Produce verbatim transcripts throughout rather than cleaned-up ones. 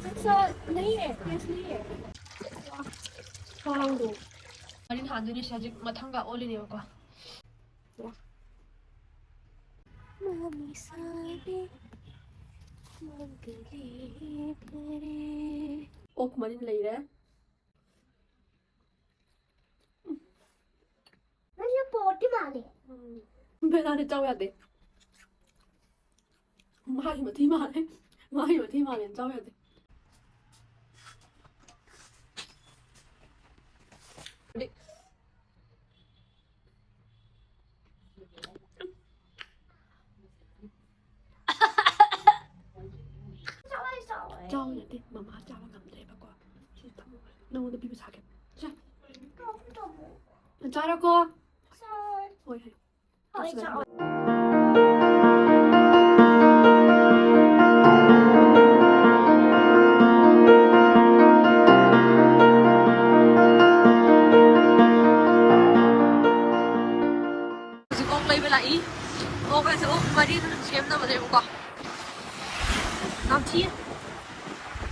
पैसा नहीं है, कैश नहीं है। ꯊꯣꯡ ꯍꯥꯡꯗꯣꯛ꯫ ꯃꯔꯤꯟ ꯍꯥꯟꯗꯣꯏꯅꯦ ꯁꯤ ꯍꯧꯖꯤꯛ ꯃꯊꯪꯒ ꯑꯣꯜꯂꯤꯅꯦꯕꯀꯣ꯫ ꯃꯃꯤ ꯁꯥꯕꯤ ꯃꯪꯒꯂꯤ ꯐꯔꯦ꯫ ꯑꯣꯛ ꯃꯔꯤꯟ ꯂꯩꯔꯦ꯫ ꯅꯪꯁꯦ ꯄꯣꯠꯇꯤ ꯃꯥꯜꯂꯦ꯫ ꯎꯝ꯫ ꯕꯦꯂꯥꯗꯤ ꯆꯥꯎ ꯌꯥꯗꯦ꯫ ꯃꯥꯒꯤ ꯃꯊꯤ ꯃꯥꯜꯂꯦ꯫ ꯃꯥꯒꯤ ꯃꯊꯤ ꯃꯥꯜꯂꯦꯅ ꯆꯥꯎ ꯌꯥꯗꯦ꯫ ꯆꯥꯎ ꯌꯥꯗꯦ꯫ ꯃꯃꯥ ꯆꯥꯕ ꯉꯝꯗ꯭ꯔꯦꯕꯀꯣ꯫ ꯁꯤ ꯊꯝꯃꯣ꯫ ꯅꯉꯣꯟꯗ ꯄꯤꯕ ꯁꯥꯒꯦ꯫ ꯁꯦ꯫ ꯆꯥꯔꯣꯀꯣ꯫ ꯍꯣꯏ, ꯍꯣꯏ꯫ ꯍꯣꯏ, ꯆꯥꯎ꯫ ꯍꯧꯖꯤꯛ ꯑꯣꯛ ꯂꯩꯕ ꯂꯥꯛꯏ꯫ ꯑꯣꯛ ꯍꯥꯏꯁꯦ ꯑꯣꯛ ꯃꯔꯤꯟ ꯁꯦꯝꯅꯕꯅꯦꯕꯀꯣ꯫ ꯌꯥꯝ ꯊꯤ꯫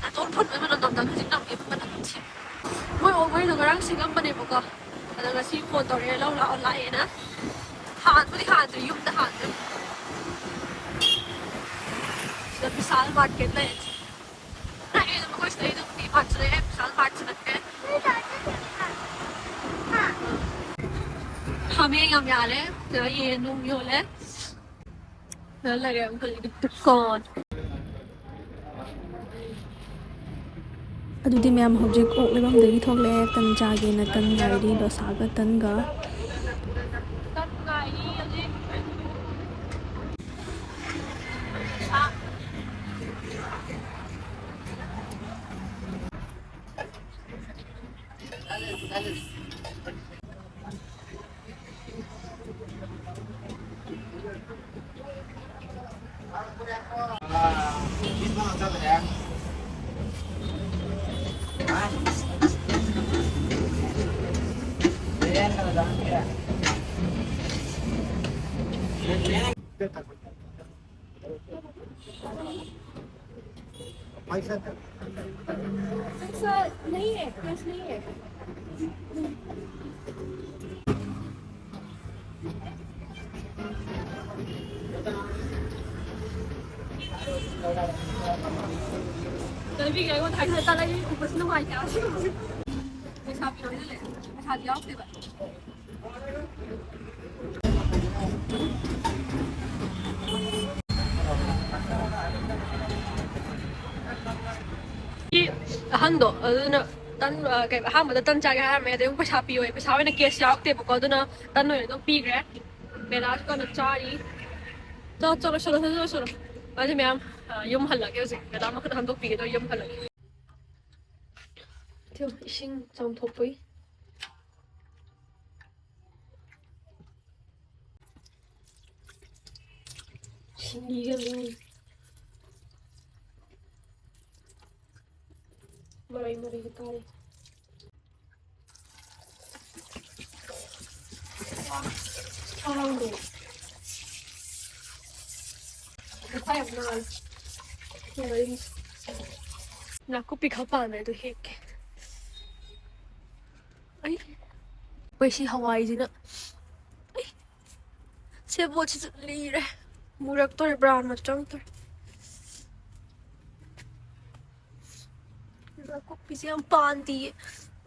ꯅꯥꯇꯣꯟ ꯐꯨꯟꯕꯩ ꯃꯅꯝ ꯅꯝꯗꯅ ꯍꯧꯖꯤꯛ ꯅꯝꯒꯦ ꯃꯅꯝ ꯊꯤ꯫ ꯃꯣꯏ ꯑꯣꯛ ꯃꯔꯤꯟꯗꯣ ꯉꯔꯥꯡ ꯁꯤꯡꯉꯝꯕꯅꯦꯕꯀꯣ꯫ ꯑꯗꯣ ꯉꯁꯤ ꯐꯣꯟ ꯇꯧꯔꯛꯑꯦ, ꯂꯧ ꯂꯥꯛꯑꯣ ꯂꯥꯛꯑꯦꯅ꯫ ꯍꯥꯟꯕꯨꯗꯤ ꯍꯥꯟꯗ꯭ꯔꯤ, ꯌꯨꯝꯗ ꯍꯥꯟꯗꯣꯏꯅꯤ꯫ ꯁꯤꯗ ꯕꯤꯁꯥꯜ ꯃꯥꯔꯀꯦꯠ ꯂꯩ꯫ ꯅꯛꯑꯦ ꯑꯗꯨꯝ ꯑꯩꯈꯣꯏ ꯁꯤꯗꯩ ꯑꯗꯨꯝ ꯗꯤ ꯃꯥꯔꯠꯁꯨ ꯂꯩꯔꯦ, ꯕꯤꯁꯥꯜ ꯃꯥꯔꯠꯁꯨ ꯅꯛꯑꯦ꯫ ꯍꯥꯃꯦꯡ ꯌꯥꯝ ꯌꯥꯜꯂꯦ꯫ ꯁꯤꯗ ꯌꯦꯟ ꯅꯨꯡ ꯌꯣꯜꯂꯦ꯫ ꯁꯤꯗ ꯂꯩꯔꯦ ꯑꯩꯈꯣꯏꯒꯤ ꯗꯨꯀꯥꯟ꯫ ꯑꯗꯨꯗꯤ ꯃꯌꯥꯝ ꯍꯧꯖꯤꯛ ꯑꯣꯛ ꯂꯩꯐꯝꯗꯒꯤ ꯊꯣꯛꯂꯛꯑꯦ꯫ ꯇꯟ ꯆꯥꯒꯦꯅ ꯇꯟ ꯉꯥꯏꯔꯤ, ꯗꯣꯁꯥꯒ ꯇꯟꯒ꯫ पैसा नहीं है, कैश नहीं है। ꯂꯝꯕꯤꯒꯤ ꯑꯩꯉꯣꯟꯗ ꯍꯥꯏꯅ ꯇꯥꯔꯛꯏ, ꯎꯕꯁꯨ ꯅꯨꯡꯉꯥꯏꯇꯦ꯫ ꯂꯩꯁꯥꯕꯤ ꯍꯣꯏꯗ ꯂꯩ, ꯄꯩꯁꯥꯗꯤ ꯌꯥꯎꯗꯦꯕ꯫ ꯑꯍꯟꯗꯣ ꯑꯗꯨꯅ ꯇꯟ, ꯑ, ꯀꯩ, ꯑꯍꯥꯟꯕꯗ ꯇꯟ ꯆꯥꯒꯦ ꯍꯥꯏꯔꯝꯃꯦ, ꯑꯗꯩ ꯑꯃꯨꯛ ꯄꯩꯁꯥ ꯄꯤꯌꯣꯌꯦ꯫ ꯄꯩꯁꯥ ꯑꯣꯏꯅ ꯀꯦꯁ ꯌꯥꯎꯔꯛꯇꯦꯕꯀꯣ, ꯑꯗꯨꯅ ꯇꯟ ꯑꯣꯏꯅ ꯑꯗꯨꯝ ꯄꯤꯈ꯭ꯔꯦ꯫ ꯕꯦꯂꯥꯁꯨ ꯀꯟꯅ ꯆꯥꯔꯤ꯫ ꯆꯠꯂꯣ, ꯆꯠꯂꯣ, ꯆꯠꯂꯣ, ꯆꯠꯂꯣ, ꯆꯠꯂꯣ꯫ ꯑꯗꯨ ꯃꯌꯥꯝ, ꯑ, ꯌꯨꯝ ꯍꯜꯂꯒꯦ ꯍꯧꯖꯤꯛ꯫ ꯕꯦꯂꯥ ꯃꯈꯨꯠ ꯍꯥꯝꯗꯣꯛꯄꯤꯒꯦ, ꯑꯗꯨꯒ ꯌꯨꯝ ꯍꯜꯂꯒꯦ꯫ ꯊꯤꯌꯣ, ꯏꯁꯤꯡ ꯆꯥꯝꯊꯣꯛꯄꯩ꯫ ꯁꯤꯡꯂꯤꯒ ꯂꯣꯏ꯫ ꯃꯔꯩ ꯃꯔꯩꯒ ꯇꯧꯔꯦ꯫ ꯋꯥ, ꯈꯪꯍꯧꯗꯦ꯫ ꯃꯈꯥ ꯌꯥꯝ ꯅꯥꯜꯂꯦ꯫ ꯁꯤ ꯃꯔꯤꯁꯦ꯫ ꯅꯥꯀꯨꯞꯄꯤ ꯈꯔ ꯄꯥꯝꯃꯦ, ꯑꯗꯨ ꯍꯦꯛꯀꯦ꯫ ꯑꯩ, ꯑꯩꯈꯣꯏ ꯁꯤ ꯍꯋꯥꯏꯁꯤꯅ, ꯑꯩ, ꯁꯦꯕꯣꯠꯁꯤꯁꯨ ꯂꯤꯔꯦ꯫ ꯃꯨꯔꯛꯇꯣꯔꯦ, ꯕ꯭ꯔꯥꯎꯟ ꯃꯆꯨ ꯆꯪꯉꯛꯇꯣꯔꯦ꯫ ꯅꯥꯀꯨꯞꯄꯤꯁꯦ ꯌꯥꯝ ꯄꯥꯟꯗꯤꯌꯦ꯫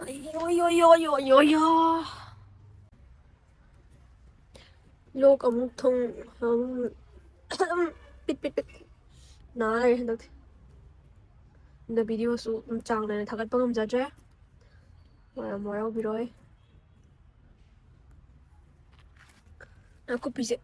ꯑꯩ, ꯑꯣꯏ, ꯑꯣꯏ, ꯑꯣꯏ, ꯑꯣꯏ, ꯑꯣꯏ, ꯑꯣꯏ꯫ ꯂꯣꯛ ꯑꯃꯨꯛ ꯊꯨꯡ, ꯑꯗꯨꯝ ꯄꯤꯠ ꯄꯤꯠ ꯄꯤꯠ ꯅꯥ ꯂꯩꯔꯦ ꯍꯟꯗꯛꯇꯤ꯫ ꯑꯗ ꯚꯤꯗꯤꯑꯣꯁꯨ ꯑꯗꯨꯝ ꯆꯥꯡ ꯅꯥꯏꯅ ꯊꯥꯒꯠꯄ ꯉꯝꯖꯗ꯭ꯔꯦ꯫ ꯃꯌꯥꯝ ꯋꯥꯔꯧꯕꯤꯔꯣꯏ꯫ ꯅꯥꯀꯨꯞꯄꯤꯁꯦ꯫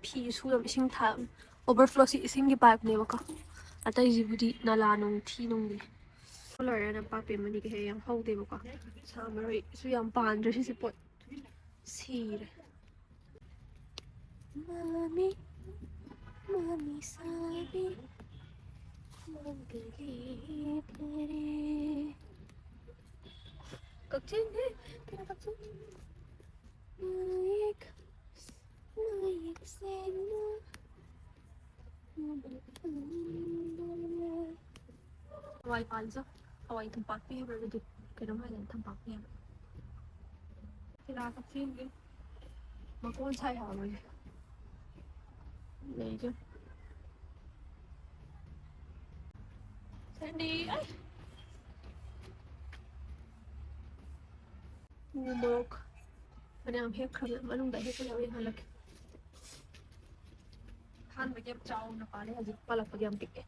ꯐꯤ ꯁꯨꯅꯕ ꯏꯁꯤꯡ ꯊꯥ-, ꯑꯣꯚꯔꯐ꯭ꯂꯣꯁꯤ ꯏꯁꯤꯡꯒꯤ ꯄꯥꯏꯞꯅꯦꯕꯀꯣ꯫ ꯑꯇꯩꯁꯤꯕꯨꯗꯤ ꯅꯂꯥ ꯅꯨꯡ, ꯊꯤ ꯅꯨꯡꯗꯤ꯫ ꯂꯣꯏꯔꯦ, ꯅꯄꯥꯛꯄꯤ ꯑꯃꯅꯤ ꯀꯩ ꯍꯦꯛ ꯌꯥꯝ ꯍꯧꯗꯦꯕꯀꯣ꯫ ꯁꯥ ꯃꯔꯣꯏꯁꯨ ꯌꯥꯝ ꯄꯥꯟꯗ꯭ꯔꯦ ꯁꯤꯁꯦ ꯄꯣꯠ꯫ ꯁꯤꯔꯦ꯫ ꯃꯃꯤ, ꯃꯃꯤ ꯁꯥꯕꯤ, ꯃꯪꯒ ꯂꯦꯞꯂꯔꯦ꯫ ꯀꯛꯆꯤꯡ, ꯀꯩꯅꯣ ꯀꯛꯆꯤꯡ꯫ ꯃꯌꯦꯛ ꯍꯋꯥꯏ ꯄꯥꯜꯁꯨ, ꯍꯋꯥꯏ ꯊꯨꯝꯄꯥꯛꯄꯤ ꯍꯥꯏꯕ꯭ꯔꯥ ꯑꯗꯨꯗꯤ? ꯀꯩꯅꯣꯝ ꯍꯥꯏꯗꯅ ꯊꯝꯄꯥꯛꯄꯤ ꯍꯥꯏꯕ꯫ ꯀꯦꯔꯥ ꯀꯛꯆꯦꯡꯒꯤ ꯃꯀꯣꯟ ꯁꯥꯏ ꯍꯥꯎꯕꯅꯤ꯫ ꯂꯩꯁꯦ꯫ ꯁꯟꯗꯤ, ꯑꯩ꯫ ꯎ ꯃꯣꯔꯣꯛ ꯐꯅꯌꯥꯝ ꯍꯦꯛꯈ꯭ꯔꯕ ꯃꯅꯨꯡꯗ ꯍꯦꯛꯄ ꯌꯥꯎꯋꯤ ꯍꯜꯂꯛꯀꯦ꯫ ꯑꯍꯥꯟꯕꯒꯤ ꯌꯥꯝ ꯆꯥꯎꯅ ꯄꯥꯜꯂꯦ, ꯍꯧꯖꯤꯛ ꯄꯥꯜꯂꯛꯄꯗꯤ ꯌꯥꯝ ꯄꯤꯛꯑꯦ꯫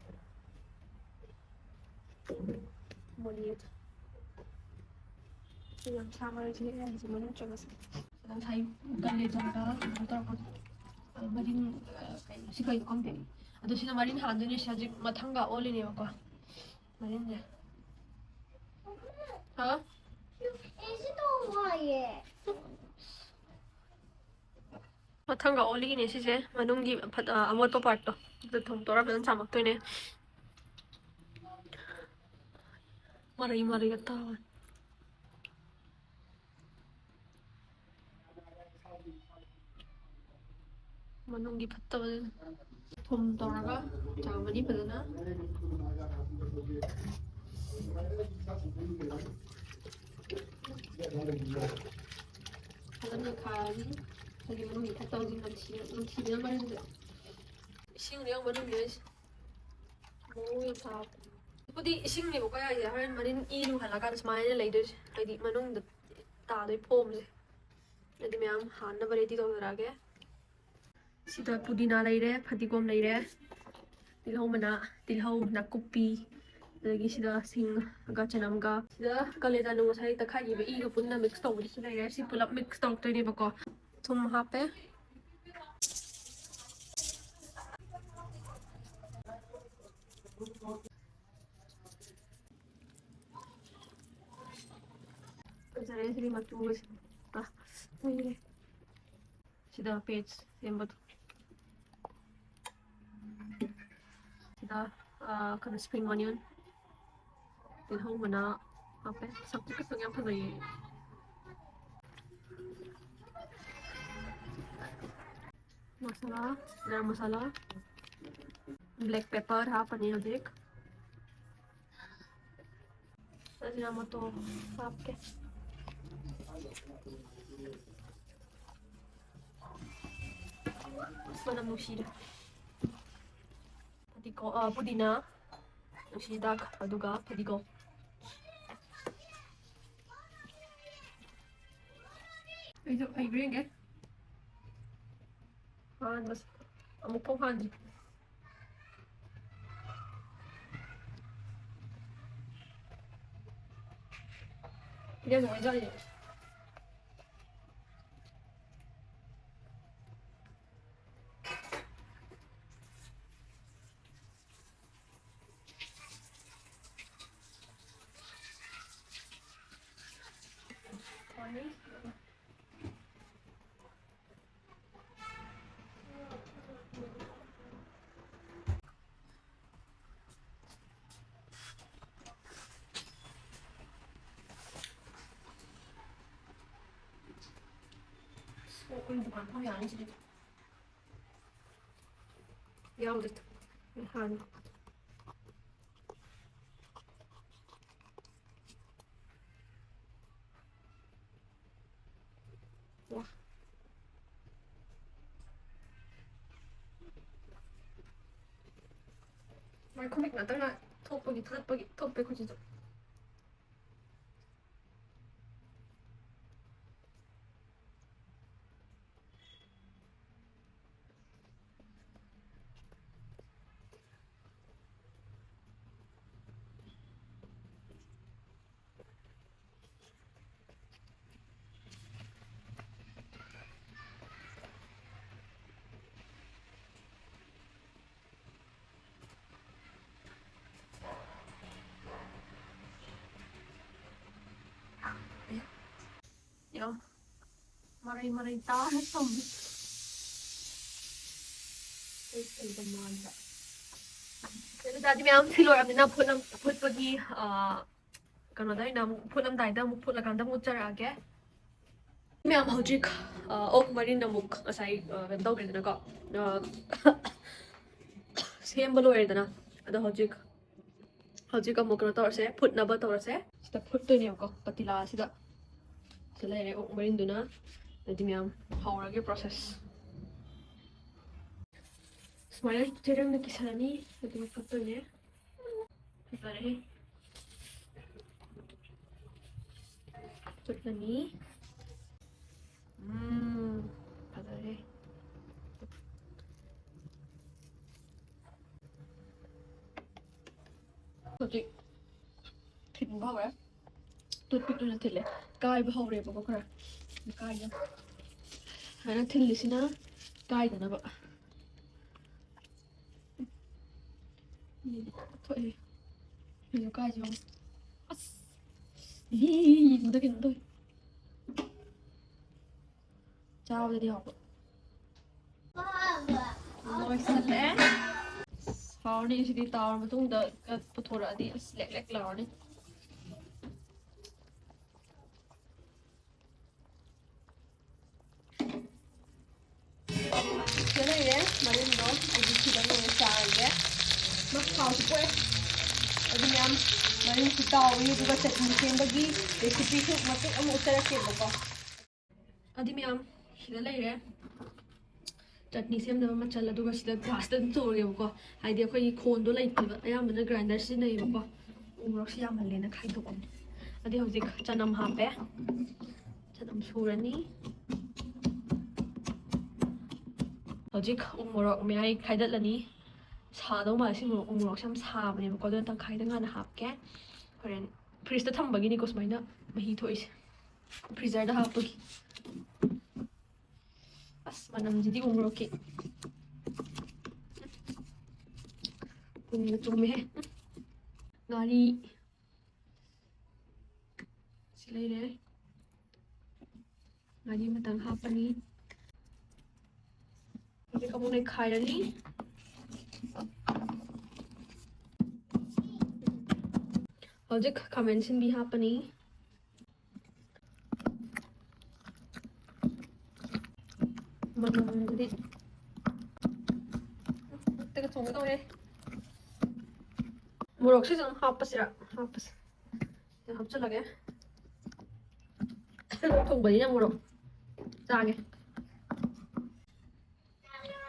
ꯃꯣꯂꯤ ꯑꯗꯣ꯫ ꯁꯤ ꯌꯥꯝ ꯁꯥ ꯃꯔꯣꯏꯁꯦ ꯍꯦꯛꯑꯦ, ꯍꯧꯖꯤꯛ ꯃꯅꯨꯡ ꯆꯪꯉꯁꯤ꯫ ꯉꯁꯥꯏ ꯀꯥꯂꯦꯖꯥꯒ ꯀꯩꯅꯣ ꯇꯧꯔꯛꯄꯗꯣ, ꯃꯔꯤꯡ, ꯀꯩꯅꯣ, ꯁꯤ ꯀꯩꯅꯣ ꯈꯪꯗꯦ꯫ ꯑꯗꯣ ꯁꯤꯅ ꯃꯔꯤꯡ ꯍꯥꯟꯗꯣꯏꯅꯦ, ꯁꯤ ꯍꯧꯖꯤꯛ ꯃꯊꯪꯒ ꯑꯣꯜꯂꯤꯅꯦꯕꯀꯣ꯫ ꯃꯔꯤꯡꯁꯦ꯫ ꯍꯥ? ꯃꯊꯪꯒ ꯑꯣꯜꯂꯤꯅꯦ ꯁꯤꯁꯦ, ꯃꯅꯨꯡꯒꯤ ꯐꯠ-, ꯑ, ꯑꯃꯣꯠꯄ ꯄꯥꯔꯠꯇꯣ꯫ ꯑꯗꯨ ꯊꯣꯡꯗꯣꯛꯑꯒ ꯐꯖꯅ ꯆꯥꯝꯃꯛꯇꯣꯏꯅꯦ꯫ ꯃꯔꯩ ꯃꯔꯩꯒ ꯇꯥꯕꯅꯤ꯫ ꯃꯅꯨꯡꯒꯤ ꯐꯠꯇꯕ ꯊꯨꯝ ꯇꯧꯔꯒ ꯆꯥꯝꯃꯅꯤ ꯐꯖꯅ꯫ ꯐꯖꯅ ꯈꯥꯔꯅꯤ꯫ ꯑꯩꯈꯣꯏꯒꯤ ꯃꯅꯨꯡꯒꯤ ꯐꯠꯇꯕꯁꯤꯡ ꯅꯝꯊꯤ-, ꯅꯝꯊꯤꯗꯅꯕ ꯍꯥꯏꯕꯗ ꯏꯁꯤꯡꯗ ꯌꯥꯎꯕ ꯑꯗꯨꯝ ꯌꯥꯏ꯫ ꯃꯑꯣꯡ ꯌꯥꯝ ꯐꯕ꯫ ꯍꯧꯖꯤꯛꯄꯨꯗꯤ ꯏꯁꯤꯡꯅꯦꯕꯀꯣ ꯌꯥꯏꯁꯦ, ꯍꯣꯔꯦꯟ ꯃꯔꯤꯟ ꯏ ꯂꯨꯍꯜꯂꯀꯥꯟꯗ ꯁꯨꯃꯥꯏꯅ ꯂꯩꯗꯣꯏꯁꯦ, ꯍꯥꯏꯗꯤ ꯃꯅꯨꯡꯗ ꯇꯥꯗꯣꯏ ꯐꯣꯝꯁꯦ꯫ ꯑꯗꯨꯗꯤ ꯃꯌꯥꯝ ꯍꯥꯟꯅꯕ ꯔꯦꯗꯤ ꯇꯧꯖꯔꯛꯑꯒꯦ꯫ ꯁꯤꯗ ꯄꯨꯗꯤꯅꯥ ꯂꯩꯔꯦ, ꯐꯗꯤꯒꯣꯝ ꯂꯩꯔꯦ, ꯇꯤꯜꯍꯧ ꯃꯅꯥ, ꯇꯤꯜꯍꯧ, ꯅꯥꯀꯨꯞꯄꯤ, ꯑꯗꯒꯤ ꯁꯤꯗ ꯁꯤꯡꯒ ꯆꯅꯝꯒ, ꯁꯤꯗ ꯀꯂꯦꯖꯥꯗꯨ ꯉꯁꯥꯏ ꯇꯛꯈꯥꯏꯈꯤꯕ ꯏꯒ ꯄꯨꯟꯅ ꯃꯤꯛꯁ ꯇꯧꯕꯗꯨꯁꯨ ꯂꯩꯔꯦ꯫ ꯁꯤ ꯄꯨꯂꯞ ꯃꯤꯛꯁ ꯇꯧꯔꯛꯇꯣꯏꯅꯦꯕꯀꯣ꯫ ꯊꯨꯝ ꯍꯥꯞꯄꯦ꯫ ꯐꯖꯔꯦ ꯁꯤꯗꯤ ꯃꯆꯨꯒꯁꯦ꯫ ꯑ, ꯁꯤꯗ ꯄꯦꯁ ꯁꯦꯝꯕꯗꯣ꯫ ꯁꯤꯗ, ꯑ, ꯀꯩꯅꯣ, ꯁ꯭ꯄ꯭ꯔꯤꯡ ꯑꯣꯅꯤꯌꯟ, ꯇꯤꯜꯍꯧ ꯃꯅꯥ ꯍꯥꯞꯄꯦ꯫ ꯁꯛꯇꯤ ꯀꯁꯨ ꯌꯥꯝ ꯐꯖꯩꯌꯦ꯫ ꯃꯁꯥꯂꯥ, ꯒꯔꯝ ꯃꯁꯥꯂꯥ, ꯕ꯭ꯂꯦꯛ ꯄꯦꯄꯔ ꯍꯥꯞꯄꯅꯤ ꯍꯧꯖꯤꯛ꯫ ꯑꯖꯤꯅꯥꯃꯣꯇꯣ ꯍꯥꯞꯀꯦ꯫ ꯑꯁ, ꯃꯅꯝ ꯅꯨꯡꯁꯤꯔꯦ꯫ ꯐꯗꯤꯒꯣꯝ, ꯑ, ꯄꯨꯗꯤꯅꯥ, ꯅꯨꯡꯁꯤ ꯍꯤꯗꯥꯛ, ꯑꯗꯨꯒ ꯐꯗꯤꯒꯣꯝ꯫ ꯑꯩꯁꯨ ꯍꯩꯕ꯭ꯔꯥ ꯌꯦꯡꯒꯦ꯫ ꯍꯥꯟꯕꯁꯦ ꯑꯃꯨꯛꯐꯥꯎ ꯍꯥꯟꯗ꯭ꯔꯤ꯫ ꯏꯕꯦꯝꯃ ꯍꯣꯏ ꯖꯥꯠꯂꯣ? ꯑꯩꯈꯣꯏ ꯗꯨꯀꯥꯟ ꯐꯝ ꯌꯥꯅꯤ ꯁꯤꯗꯤ꯫ ꯌꯥꯎꯗꯦ꯫ ꯍꯥꯟꯅ꯫ ꯋꯥ꯫ ꯃꯥꯏ ꯈꯨꯃꯤꯠ ꯉꯥꯛꯇꯪ ꯊꯣꯛꯄꯒꯤ ꯊꯥꯒꯠꯄꯒꯤ ꯊꯣꯛꯄꯩ ꯈꯨꯠꯁꯤꯁꯨ꯫ ꯌꯦꯡꯉꯣ꯫ ꯃꯔꯩ ꯃꯔꯩ ꯇꯥꯅ ꯊꯝꯃꯤ꯫ ꯀꯩ ꯀꯩꯗ ꯃꯥꯟꯕ꯫ ꯑꯗꯨ ꯇꯥꯔꯗꯤ ꯃꯌꯥꯝ ꯁꯤ ꯂꯣꯏꯔꯕꯅꯤꯅ ꯐꯨꯠꯂꯝ-, ꯐꯨꯠꯄꯒꯤ, ꯑ, ꯀꯩꯅꯣꯗ ꯑꯩꯅ ꯑꯃꯨꯛ ꯐꯨꯠꯂꯝꯗꯥꯏꯗ ꯑꯃꯨꯛ ꯐꯨꯠꯂꯀꯥꯟꯗ ꯑꯃꯨꯛ ꯎꯠꯆꯔꯛꯑꯒꯦ꯫ ꯃꯌꯥꯝ ꯍꯧꯖꯤꯛ, ꯑ, ꯑꯣꯛ ꯃꯔꯤꯟ ꯑꯃꯨꯛ ꯉꯁꯥꯏ, ꯑ, ꯀꯩꯅꯣ ꯇꯧꯈ꯭ꯔꯦꯗꯅꯀꯣ꯫ ꯑ, ꯁꯦꯝꯕ ꯂꯣꯏꯔꯦꯗꯅ꯫ ꯑꯗꯣ ꯍꯧꯖꯤꯛ ꯍꯧꯖꯤꯛ ꯑꯃꯨꯛ ꯀꯩꯅꯣ ꯇꯧꯔꯁꯦ, ꯐꯨꯠꯅꯕ ꯇꯧꯔꯁꯦ꯫ ꯁꯤꯗ ꯐꯨꯠꯇꯣꯏꯅꯦꯕꯀꯣ, ꯄꯇꯤꯂꯥꯁꯤꯗ꯫ ꯁꯤꯗ ꯂꯩꯔꯦ ꯑꯣꯛ ꯃꯔꯤꯟꯗꯨꯅ꯫ ꯑꯗꯨꯗꯤ ꯃꯌꯥꯝ ꯍꯧꯔꯒꯦ process꯫ ꯁꯨꯃꯥꯏꯅ ꯆꯦꯔꯪꯗ ꯀꯤꯁꯜꯂꯅꯤ, ꯑꯗꯨꯒ ꯐꯨꯠꯇꯣꯏꯅꯦ꯫ ꯐꯖꯔꯦ꯫ ꯐꯨꯠꯂꯅꯤ꯫ ꯎꯝ, ꯐꯖꯔꯦ꯫ ꯍꯧꯖꯤꯛ ꯊꯤꯟꯕ ꯍꯧꯔꯦ꯫ Toothpickꯇꯨꯅ ꯊꯤꯜꯂꯦ꯫ ꯀꯥꯏꯕ ꯍꯧꯔꯦꯕꯀꯣ ꯈꯔ꯫ ꯀꯥꯏꯕ꯫ ꯁꯨꯃꯥꯏꯅ ꯊꯤꯜꯂꯤꯁꯤꯅ ꯀꯥꯏꯗꯅꯕ꯫ ꯊꯣꯛꯑꯦ꯫ ꯀꯩꯅꯣ ꯀꯥꯏꯁꯦ ꯌꯦꯡꯉꯣ꯫ ꯑꯁ! ꯏ, ꯌꯦꯡꯕꯗ ꯀꯩꯅꯣꯝ ꯇꯧꯋꯦ꯫ ꯆꯥꯕꯗꯗꯤ ꯍꯥꯎꯕ꯫ ꯂꯣꯏꯁꯜꯂꯦ꯫ ꯍꯥꯎꯔꯅꯤ ꯁꯤꯗꯤ, ꯇꯥꯎꯔ ꯃꯇꯨꯡꯗ ꯄꯨꯊꯣꯔꯛꯑꯗꯤ ꯑꯁ ꯂꯦꯛ ꯂꯦꯛ ꯂꯥꯎꯔꯅꯤ꯫ ꯁꯤꯗ ꯂꯩꯔꯦ ꯃꯔꯤꯟꯗꯣ, ꯑꯩꯗꯤ ꯁꯤꯗ ꯂꯣꯏꯅ ꯆꯥꯔꯒꯦ꯫ ꯃꯥ ꯊꯥꯎꯁꯨ ꯄꯣꯛꯑꯦ꯫ ꯑꯗꯨ ꯃꯌꯥꯝ ꯃꯔꯤꯟꯁꯨ ꯇꯥꯎꯔꯤ, ꯑꯗꯨꯒ ꯆꯠꯅꯤ ꯁꯦꯝꯕꯒꯤ recipeꯁꯨ ꯃꯇꯦꯛ ꯑꯃ ꯎꯠꯆꯔꯛꯀꯦꯕꯀꯣ꯫ ꯑꯗꯨ ꯃꯌꯥꯝ ꯁꯤꯗ ꯂꯩꯔꯦ꯫ ꯆꯠꯅꯤ ꯁꯦꯝꯅꯕ ꯃꯆꯜ, ꯑꯗꯨꯒ ꯁꯤꯗ glassꯇ ꯑꯗꯨꯝ ꯇꯧꯔꯒꯦꯕꯀꯣ꯫ ꯍꯥꯏꯗꯤ ꯑꯩꯈꯣꯏꯒꯤ ꯈꯣꯟꯗꯣ ꯂꯩꯇꯦꯕ, ꯑꯌꯥꯝꯕꯅ grinder ꯁꯤꯖꯤꯟꯅꯩꯌꯦꯕꯀꯣ꯫ ꯎ ꯃꯣꯔꯣꯛꯁꯤ ꯌꯥꯝꯃꯜꯂꯦꯅ ꯈꯥꯏꯗꯣꯛꯑꯕꯅꯦ꯫ ꯑꯗꯩ ꯍꯧꯖꯤꯛ ꯆꯅꯝ ꯍꯥꯞꯄꯦ꯫ ꯆꯅꯝ ꯁꯨꯔꯅꯤ꯫ ꯍꯧꯖꯤꯛ ꯎ ꯃꯣꯔꯣꯛ ꯃꯌꯥꯏ ꯈꯥꯏꯗꯠꯂꯅꯤ꯫ ꯁꯥꯗꯧ ꯃꯥꯜꯂꯦ ꯁꯤ ꯃꯣꯔꯣꯛ, ꯎ ꯃꯣꯔꯣꯛꯁꯦ ꯌꯥꯝ ꯁꯥꯕꯅꯦꯕꯀꯣ, ꯑꯗꯨꯅ ꯇꯪꯈꯥꯏꯗꯪ ꯍꯥꯟꯅ ꯍꯥꯞꯀꯦ꯫ ꯍꯣꯔꯦꯟ fridgeꯇ ꯊꯝꯕꯒꯤꯅꯤꯀꯣ ꯁꯨꯃꯥꯏꯅ ꯃꯍꯤ ꯊꯣꯛꯏꯁꯦ꯫ Freezerꯗ ꯍꯥꯞꯄꯒꯤ꯫ ꯑꯁ, ꯃꯅꯝꯁꯤꯗꯤ ꯎ ꯃꯣꯔꯣꯛꯀꯤ꯫ ꯄꯨꯝꯅ ꯆꯨꯝꯃꯦꯍꯦ꯫ ꯉꯥꯔꯤ ꯁꯤ ꯂꯩꯔꯦ꯫ ꯉꯥꯔꯤ ꯑꯃꯇꯪ ꯍꯥꯞꯄꯅꯤ꯫ ꯍꯧꯖꯤꯛ ꯑꯃꯨꯛ ꯅꯩꯈꯥꯏꯔꯅꯤ꯫ ꯍꯧꯖꯤꯛ ꯈꯥꯃꯦꯟ ꯑꯁꯤꯟꯕꯤ ꯍꯥꯞꯄꯅꯤ꯫ ꯃꯅꯝꯗꯨꯗꯤ ꯈꯨꯠꯇꯒ ꯆꯣꯡꯒꯦ ꯇꯧꯔꯦ꯫ ꯃꯣꯔꯣꯛꯁꯤꯁꯨ ꯑꯗꯨꯝ ꯍꯥꯞꯄꯁꯤꯔ? ꯍꯥꯞꯄꯁꯤ꯫ ꯁꯤꯗ ꯍꯥꯞꯆꯤꯜꯂꯒꯦ꯫ ꯂꯣꯛ ꯊꯨꯡꯕꯅꯤꯅ ꯃꯣꯔꯣꯛ ꯆꯥꯒꯦ꯫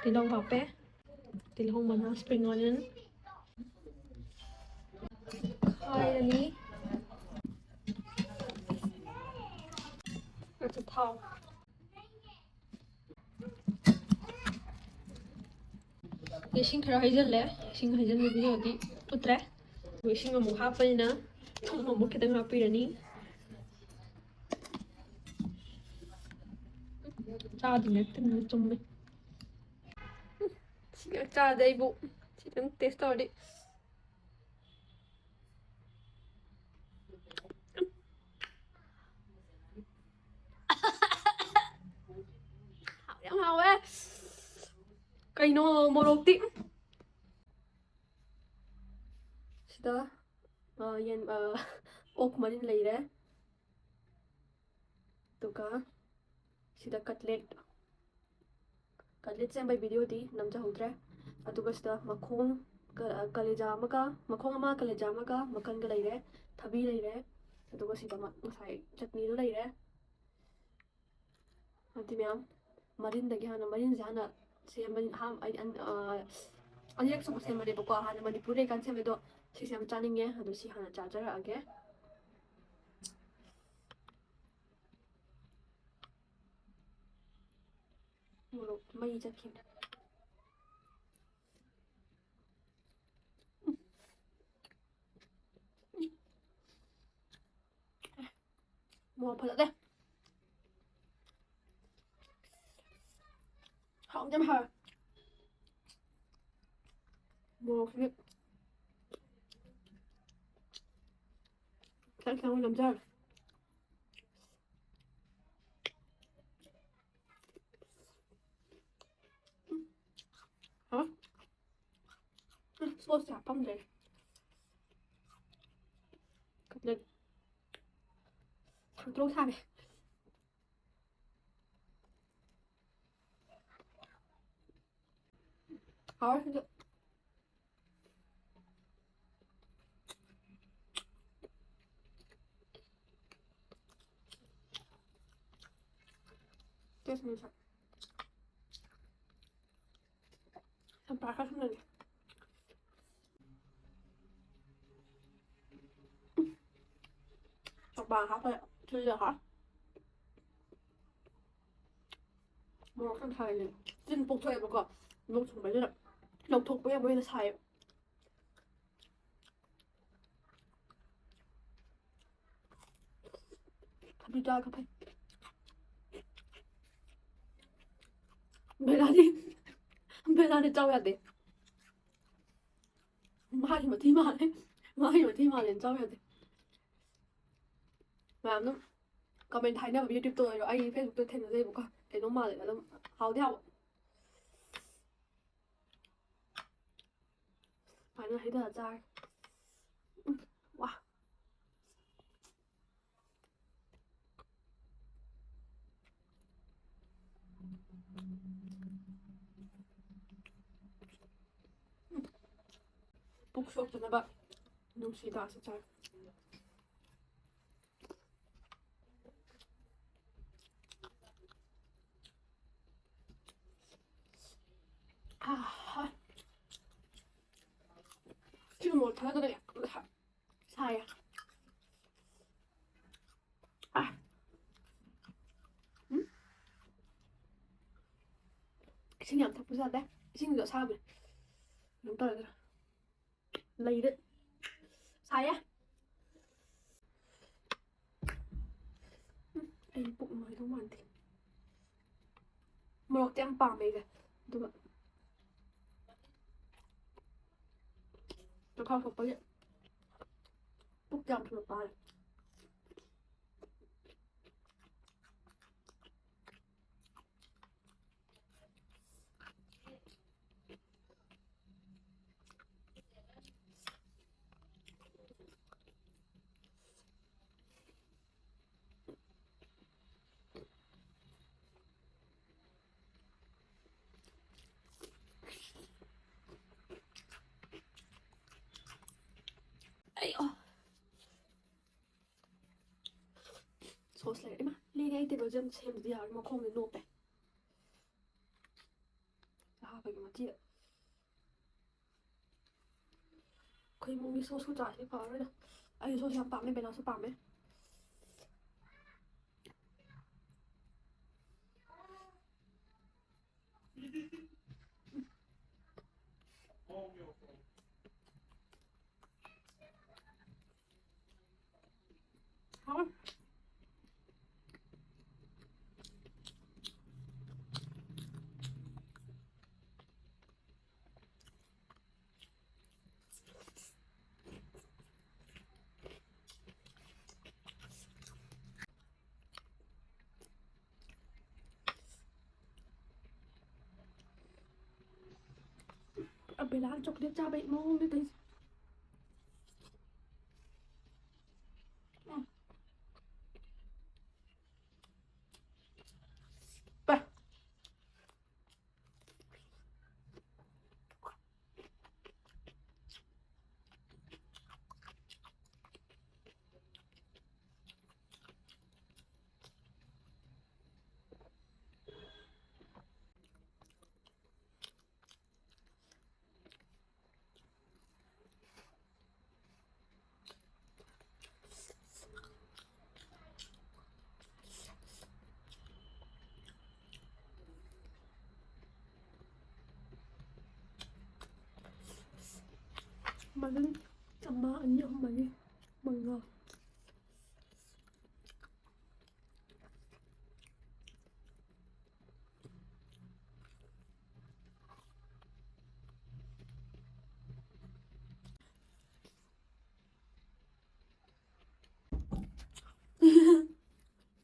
ꯇꯤꯜꯍꯧ ꯍꯥꯞꯄꯦ꯫ ꯇꯤꯜꯍꯧ ꯃꯅꯥ, spring onion꯫ ꯈꯥꯏꯔꯅꯤ꯫ ꯑꯗꯨ ꯊꯥꯎ꯫ ꯏꯁꯤꯡ ꯈꯔ ꯍꯩꯖꯤꯜꯂꯦ꯫ ꯏꯁꯤꯡ ꯍꯩꯖꯤꯟꯕꯗꯨꯗꯤ ꯎꯠꯇ꯭ꯔꯦ꯫ ꯑꯗꯨ ꯏꯁꯤꯡ ꯑꯃꯨꯛ ꯍꯥꯞꯄꯅꯤꯅ ꯊꯨꯝ ꯑꯃꯨꯛ ꯈꯤꯇꯪ ꯍꯥꯞꯄꯤꯔꯅꯤ꯫ ꯆꯥꯗ꯭ꯔꯤꯉꯩ ꯇꯤꯟꯅ ꯆꯨꯝꯃꯦ꯫ ꯁꯤ ꯆꯥꯗꯦ ꯑꯩꯕꯨ꯫ ꯁꯤꯗꯪ taste ꯇꯧꯔꯗꯤ꯫ ꯌꯥꯝ ꯍꯥꯎꯋꯦ꯫ ꯀꯩꯅꯣ ꯃꯣꯔꯣꯛꯇꯤ꯫ ꯁꯤꯗ, ꯑ, ꯌꯦꯟ, ꯑ, ꯑꯣꯛ ꯃꯔꯤꯟ ꯂꯩꯔꯦ꯫ ꯑꯗꯨꯒ ꯁꯤꯗ cutlet, cutlet ꯁꯦꯝꯕꯒꯤ videoꯗꯤ ꯅꯝꯖꯍꯧꯗ꯭ꯔꯦ꯫ ꯑꯗꯨꯒ ꯁꯤꯗ ꯃꯈꯣꯡ, ꯀ-, ꯀꯂꯦꯖꯥ ꯑꯃꯒ, ꯃꯈꯣꯡ ꯑꯃ, ꯀꯂꯦꯖꯥ ꯑꯃꯒ, ꯃꯀꯟꯒ ꯂꯩꯔꯦ, ꯊꯕꯤ ꯂꯩꯔꯦ, ꯑꯗꯨꯒ ꯁꯤꯗ ꯃ-, ꯉꯁꯥꯏ ꯆꯠꯅꯤꯗꯨ ꯂꯩꯔꯦ꯫ ꯑꯗꯨ ꯃꯌꯥꯝ ꯃꯔꯤꯟꯗꯒꯤ ꯍꯥꯟꯅ, ꯃꯔꯤꯟꯁꯦ ꯍꯥꯟꯅ ꯁꯦꯝꯕꯅꯤ꯫ ꯑꯍꯥꯟ-, ꯑꯩ ꯑꯟ-, ꯑ, ꯑꯅꯤꯔꯛ ꯁꯨꯕ ꯁꯦꯝꯕꯅꯦꯕꯀꯣ꯫ ꯍꯥꯟꯅ ꯃꯅꯤꯄꯨꯔ ꯂꯩꯀꯥꯟ ꯁꯦꯝꯕꯗꯣ, ꯁꯤꯁꯦ ꯌꯥꯝ ꯆꯥꯅꯤꯡꯉꯦ꯫ ꯑꯗꯣ ꯁꯤ ꯍꯥꯟꯅ ꯆꯥꯖꯔꯛꯑꯒꯦ꯫ ꯃꯣꯔꯣꯛ ꯃꯩ ꯆꯠꯈꯤꯕꯅꯦ꯫ ꯃꯣꯔꯣꯛ ꯐꯖꯗꯦ꯫ ꯍꯥꯎꯗꯤ ꯌꯥꯝ ꯍꯥꯎꯋꯦ꯫ ꯃꯣꯔꯣꯛꯁꯤꯗꯤ ꯈꯤꯇꯪ ꯈꯤꯇꯪ ꯑꯣꯏꯅ ꯅꯝꯖꯔꯒꯦ꯫ ꯍꯥ? ꯎꯝ, sauceꯁꯦ ꯍꯥꯞꯄꯝꯗ꯭ꯔꯦ꯫ Cutlet ꯁꯥꯡꯇ꯭ꯔꯣꯛ ꯁꯥꯡꯉꯦ꯫ ꯍꯥꯎꯔꯦ ꯁꯤꯁꯨ꯫ ꯆꯝꯄ꯭ꯔꯥ ꯈꯔ ꯁꯨꯝ ꯂꯩꯔꯦ꯫ ꯆꯝꯄ꯭ꯔꯥ ꯍꯥꯞꯄ ꯊꯨꯝ ꯍꯥꯞ꯫ ꯃꯣꯔꯣꯛ ꯈꯔ ꯁꯥꯏꯌꯦ꯫ ꯆꯤꯟ ꯄꯣꯛꯊꯣꯛꯑꯦꯕꯀꯣ꯫ ꯂꯣꯛ ꯊꯨꯡꯕꯁꯤꯗ ꯂꯧꯊꯣꯛꯄ ꯌꯥꯕ ꯍꯦꯟꯅ ꯁꯥꯏꯌꯦꯕ꯫ ꯊꯕꯤ ꯆꯥꯔꯒ ꯐꯩ꯫ ꯕꯦꯂꯥꯗꯤ, ꯕꯦꯂꯥꯗꯤ ꯆꯥꯎ ꯌꯥꯗꯦ꯫ ꯃꯥꯒꯤ ꯃꯊꯤ ꯃꯥꯜꯂꯦ꯫ ꯃꯥꯒꯤ ꯃꯊꯤ ꯃꯥꯜꯂꯦꯅ ꯆꯥꯎ ꯌꯥꯗꯦ꯫ ꯃꯌꯥꯝꯅ comment ꯍꯥꯏꯅꯕ YouTubeꯇ ꯑꯣꯏꯔꯣ, ꯑꯩ Facebookꯇ ꯊꯦꯡꯅꯖꯩꯕꯀꯣ꯫ ꯀꯩꯅꯣ ꯃꯥꯜꯂꯦ ꯑꯗꯨꯝ꯫ ꯍꯥꯎꯗꯤ ꯍꯥꯎꯕ꯫ ꯁꯨꯃꯥꯏꯅ ꯍꯩꯊꯔ ꯆꯥꯔꯦ꯫ ꯎꯝ, ꯋꯥ꯫ ꯄꯨꯛ ꯁꯣꯛꯇꯅꯕ ꯅꯨꯡꯁꯤꯗꯥꯛꯁꯨ ꯆꯥꯏ꯫ ꯑꯥ, ꯁꯤ ꯃꯣꯔꯣꯛ ꯊꯥꯗꯔꯦ꯫ ꯁꯥꯏꯌꯦ꯫ ꯑꯥ꯫ ꯎꯝ? ꯏꯁꯤꯡ ꯌꯥꯝ ꯊꯛꯄꯁꯨ ꯌꯥꯗꯦ꯫ ꯏꯁꯤꯡꯗꯣ ꯑꯁꯥꯕꯅꯦ꯫ ꯀꯩꯅꯣ ꯇꯧꯔꯦ꯫ ꯂꯩꯔꯦ꯫ ꯁꯥꯏꯌꯦ꯫ ꯎꯝ, ꯑꯩ ꯄꯨꯛ ꯅꯨꯡꯉꯥꯏꯗꯧ ꯃꯥꯟꯗꯦ꯫ ꯃꯣꯔꯣꯛꯇꯤ ꯌꯥꯝ ꯄꯥꯝꯃꯦ ꯑꯩꯁꯦ꯫ ꯑꯗꯨꯒ ꯆꯈꯥꯎ ꯁꯣꯛꯄꯒꯤ ꯄꯨꯛ ꯌꯥꯝ ꯊꯨꯅ ꯄꯥꯜꯂꯦ꯫ ꯑꯩ, ꯑꯣ꯫ ꯑꯩ ꯇꯦꯕꯜꯁꯦ ꯑꯝꯇ ꯁꯦꯝꯗꯗꯤ ꯌꯥꯔꯣꯏ, ꯃꯈꯣꯡꯁꯦ ꯅꯣꯞꯄꯦ꯫ ꯆꯥꯕꯒꯤ ꯃꯆꯤ꯫ ꯑꯩꯈꯣꯏ ꯏꯃꯨꯡꯒꯤ ꯁꯣꯁꯁꯨ ꯆꯥꯁꯤ ꯐꯔꯣꯏꯗ꯫ ꯑꯩ ꯁꯣꯁ ꯌꯥꯝ ꯄꯥꯝꯃꯦ, ꯕꯦꯅꯥꯁꯨ ꯄꯥꯝꯃꯦ꯫ ꯑꯕꯦꯂꯥ ꯆꯣꯀ꯭ꯂꯦꯠ ꯆꯥꯕꯩ ꯃꯑꯣꯡꯗ ꯇꯧꯏꯁꯦ꯫ ꯎꯝ꯫ ꯄꯥ꯫ ꯃꯔꯤ, ꯑꯃ, ꯑꯅꯤ, ꯑꯍꯨꯝ, ꯃꯔꯤ, ꯃꯉꯥ꯫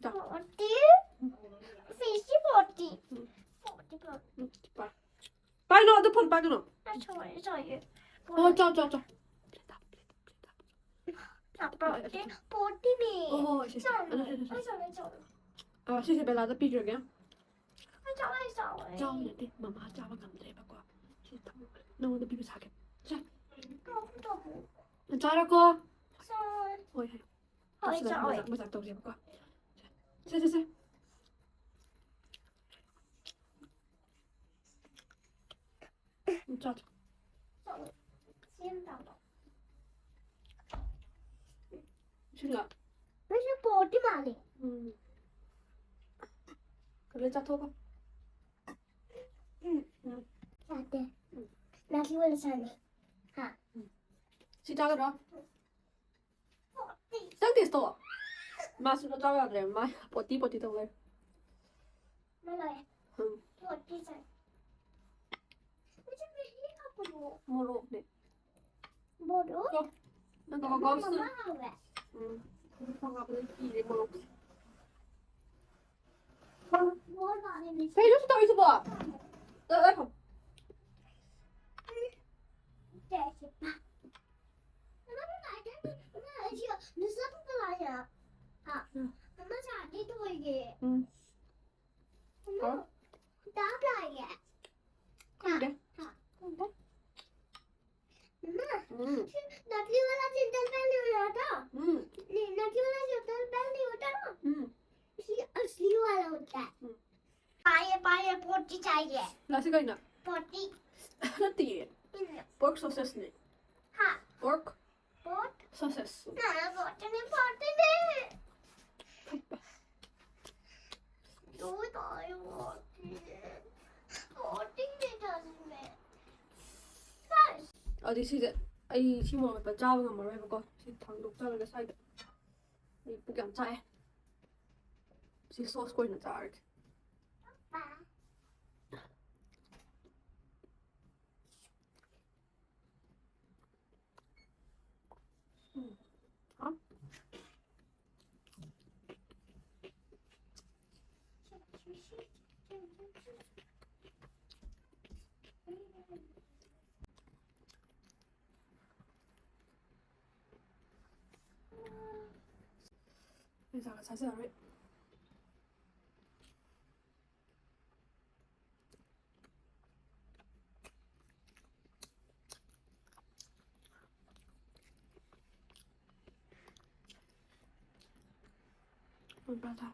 Forty? Fishy forty. Forty, forty. ꯄꯥꯏꯅꯣ, ꯑꯗꯨ ꯐꯣꯟ ꯄꯥꯏꯒꯅꯣ꯫ ꯑꯩ ꯁꯣꯏꯔꯦ, ꯁꯣꯏꯔꯦ꯫ ꯑꯣ, ꯆꯥꯎ, ꯆꯥꯎ, ꯆꯥꯎ꯫ ꯆꯥꯎ, ꯆꯥꯎ, ꯆꯥꯎ꯫ ꯐꯣꯔꯇꯤꯅꯦ꯫ ꯑꯣ, ꯍꯣꯏ, ꯍꯣꯏ, ꯁꯦ, ꯁꯦ꯫ ꯆꯥꯎꯔꯦ꯫ ꯑꯗꯨ, ꯁꯦ, ꯁꯦ, ꯁꯦ꯫ ꯑꯩ ꯆꯥꯎꯔꯦ, ꯑꯩ ꯆꯥꯎꯔꯦ꯫ ꯑꯥ, ꯁꯤꯁꯦ ꯕꯦꯂꯥꯗ ꯄꯤꯈ꯭ꯔꯒꯦ꯫ ꯑꯩ ꯆꯥꯎꯔꯦ, ꯑꯩ ꯆꯥꯎꯔꯦ꯫ ꯆꯥꯎ ꯅꯠꯇꯦ, ꯃꯃꯥ ꯆꯥꯕ ꯉꯝꯗ꯭ꯔꯦꯕꯀꯣ꯫ ꯁꯤ ꯊꯝꯃꯣ꯫ ꯅꯉꯣꯟꯗ ꯄꯤꯕ ꯁꯥꯒꯦ꯫ ꯁꯦ꯫ ꯇꯧ, ꯇꯧ꯫ ꯆꯥꯔꯣꯀꯣ꯫ ꯆꯥꯔꯦ꯫ ꯍꯣꯏ, ꯍꯣꯏ꯫ ꯍꯣꯏ, ꯇꯧꯁꯤꯜꯂꯒ ꯆꯥꯎꯋꯦ꯫ ꯃꯖꯥꯛ, ꯃꯖꯥꯛ ꯇꯧꯁꯦꯕꯀꯣ꯫ ꯁꯦ꯫ ꯁꯦ, ꯁꯦ, ꯁꯦ꯫ ꯎꯝ, ꯆꯥ, ꯆꯥ꯫ ꯁꯤꯡꯒ꯫ ꯅꯪꯁꯨ ꯄꯣꯠꯇꯤ ꯃꯥꯜꯂꯦ꯫ ꯎꯝ꯫ ꯀꯜꯂ ꯆꯥꯊꯣꯛꯀꯣ꯫ ꯎꯝ, ꯎꯝ꯫ ꯆꯥꯗꯦ꯫ ꯎꯝ꯫ ꯅꯥꯊꯤ ꯑꯣꯏꯅ ꯆꯥꯅꯤ꯫ ꯍꯥ? ꯎꯝ꯫ ꯁꯤ ꯆꯥꯒꯗ꯭ꯔꯣ? ꯈꯤꯇꯪ taste ꯇꯧꯑꯣ꯫ ꯃꯥꯁꯨ ꯆꯥꯎ ꯌꯥꯗ꯭ꯔꯦ꯫ ꯃꯥ ꯄꯣꯇꯤ ꯄꯣꯇꯤ ꯇꯧ ꯂꯩꯔꯦ꯫ ꯃꯥ ꯂꯣꯏꯔꯦ꯫ ꯎꯝ꯫ ꯄꯣꯇꯤ ꯆꯥꯏ꯫ ꯃꯁꯤ ꯃꯍꯤ ꯍꯥꯞꯄꯗꯣ꯫ ꯃꯣꯔꯣꯛꯅꯦ꯫ ꯃꯣꯔꯣꯛ? ꯆꯣ꯫ ꯅꯪ ꯀꯕꯣꯛ ꯀꯕꯣꯛ ꯃꯃꯥ ꯁꯨ-, ꯍꯥꯎꯋꯦ꯫ ꯎꯝ꯫ ꯀꯕꯣꯛ ꯀꯕꯣꯛ ꯀꯤꯔꯦ ꯃꯣꯔꯣꯛꯁꯦ꯫ ꯃꯣꯔꯣꯛ ꯍꯥꯎꯋꯦ ꯃꯤꯁ꯫ ꯀꯩꯅꯣ ꯁꯤ ꯇꯧꯔꯤꯁꯤꯕꯣ? ꯆꯠꯂꯣ, ꯆꯠꯂꯣ꯫ ꯇꯦꯁ꯫ ꯎꯝ꯫ ꯍꯥ? ꯈꯪꯗꯦ꯫ ꯈꯪꯗꯦ꯫ ꯎꯝ꯫ ꯎꯝ꯫ पाए, पाए, पोटी चाहिए। ꯂꯥꯛꯁꯤ ꯀꯩꯅꯣ? पोटी। ꯅꯠꯇꯤꯌꯦ꯫ ꯎꯝ꯫ Pork sausageꯅꯦ꯫ ꯍꯥ? Pork ꯄꯣꯠ? Sausage꯫ ꯅꯥ, ꯄꯣꯠꯇꯨꯅꯦ, ꯄꯣꯠꯇꯨꯅꯦ꯫ ꯇꯨ ꯇꯥꯏ ꯄꯣꯠꯇꯤ꯫ ꯄꯣꯠꯇꯤꯅꯦ ꯆꯥꯅꯤꯡꯉꯦ꯫ ꯑꯗꯨꯗꯤ ꯁꯤꯁꯦ ꯑꯩ ꯁꯤ ꯃꯣꯔꯣꯛ ꯃꯦꯠꯄ ꯆꯥꯕ ꯉꯝꯃꯔꯣꯏꯕꯀꯣ꯫ ꯁꯤ ꯊꯥꯡꯗꯣꯛꯆꯔꯒ ꯁ꯭ꯋꯥꯏꯗ꯫ ꯑꯩ ꯄꯨꯛ ꯌꯥꯝ ꯆꯥꯛꯑꯦ꯫ ꯁꯤ sauceꯀ ꯑꯣꯏꯅ ꯆꯥꯔꯒꯦ꯫ ꯎꯝ꯫ ꯍꯥ? ꯑꯩ ꯆꯥꯛ ꯆꯥꯖꯔꯔꯣꯏ꯫ ꯎꯝ, ꯄꯥꯊꯥ꯫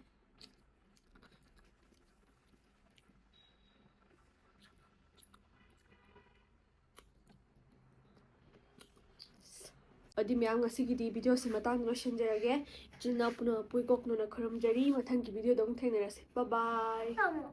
ꯑꯗꯨꯗꯤ ꯃꯌꯥꯝ, ꯉꯁꯤꯒꯤꯗꯤ videoꯁꯤ ꯃꯇꯥꯡꯗ ꯂꯣꯏꯁꯤꯟꯖꯔꯒꯦ꯫ ꯏꯆꯤꯟ ꯏꯅꯥꯎ ꯄꯨꯝꯅꯃꯛꯄꯨ ꯏꯀꯣꯛ ꯅꯣꯟꯅ ꯈꯨꯔꯨꯝꯖꯔꯤ꯫ ꯃꯊꯪꯒꯤ videoꯗ ꯑꯃꯨꯛ ꯊꯦꯡꯅꯔꯁꯤ꯫ Bye bye.